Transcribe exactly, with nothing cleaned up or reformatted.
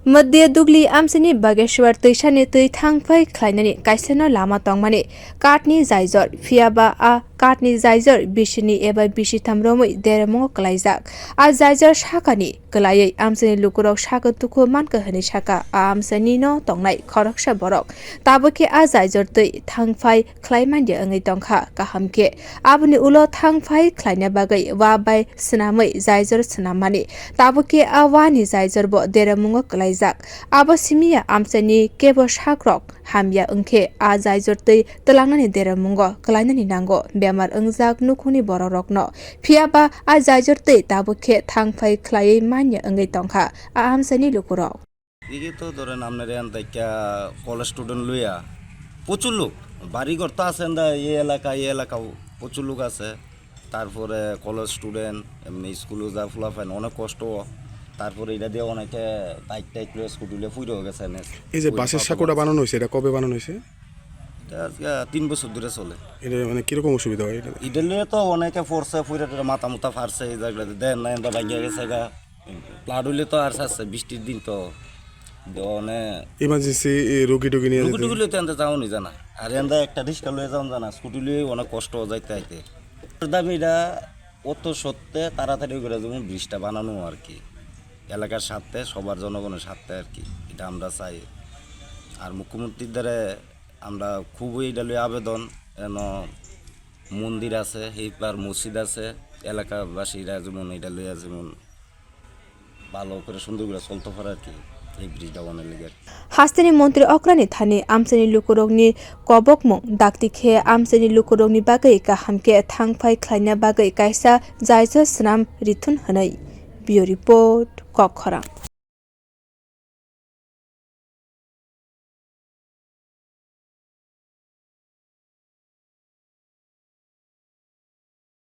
Madhya Dugli amchaini Bageshwar twisani twi thangphai khlainani kaisano lama tongmani kathni jaijor, phiyaba a kathni jaijor bisini eba bisitham romwi deremungo kwlaijak. A jaijor sakani kwlaiwi amchaini lukurok saka dukhu mankha hwnwi saka. A amchaini no tongnai khoroksa borok tabukhe a jaijor twi thangphai khlai manya wngwi tongkha. Kaham khe aboni ulo thang phai khlaina bagwi wa bai swnamwi jaijor swnammani. Tabukhe a wani jaijor bo deremungo kwlaijak. Abo simi ya amchaini kebo sakrok hamya wngkhe a jaijor twi twlangnani deremungo kwlainani nango bemar wngjak nukhungni bororokno. Phiyaba a jaijor twi tabukhe thang phai khlaiwi manya wngwi tongkha a amchaini lukurok. Digi to dhoren amnere antaikya college student luya prochur lok, bari ghor to ashe anda, ei elaka, ei elaka prochur lok ashe, tarpore college student, emni school o ja phula phain onek kosto, tarpore eta diye oneke bike tike loi scooty loi phuiro gese ne. এই যে বাসের সাঁকোটা বানানো হয়েছে, এটা কবে বানানো হয়েছে? এটা আজকে তিন বছর ধরে চলে। এটা মানে কিরকম অসুবিধা হয় এটা? এটা নিয়ে তো অনেকে পড়ছে, পড়ে টেরে মাথা মুথা ফাড়ছে, এই জায়গাতে দেন না, এটা ভাঙিয়া গেছে গা। Flood হইলে তো আর চাচ্ছে, বৃষ্টির দিন তো, মানে ইমার্জেন্সি রুগী টুগী নিয়ে রুগী যেতে টুগী লইতে আনতে যাওনি জানা। আর এন্দা একটা রিক্সা লয়ে যাওন জানা, স্কুটি লয়ে অনেক কষ্ট যাইতে আইতে। দাবি এটা অত সত্ত্বে তাড়াতাড়ি করে যেমন ব্রিজটা বানানো আর কি, এলাকার স্বার্থে, সবার জনগণের স্বার্থে আর কি, এটা আমরা চাই। আর মুখ্যমন্ত্রীর দ্বারা আমরা খুবই এটা লই আবেদন, যেন মন্দির আছে, হিপার মসজিদ আছে, এলাকাবাসীরা যেমন এটা লইয়া যেমন ভালো করে সুন্দর করে চলতে পারে আর কি, এই ব্রিজটা বানাইলে আর কি। Hasteni montri okrani thani amchaini lukurokni kobokmung dakti khe amchaini lukurokni bagwi kaham khe thang phai khlaina bagwi kaisa jaijor swnam rithun hwnwi. Bureau Report, Kokkhorang.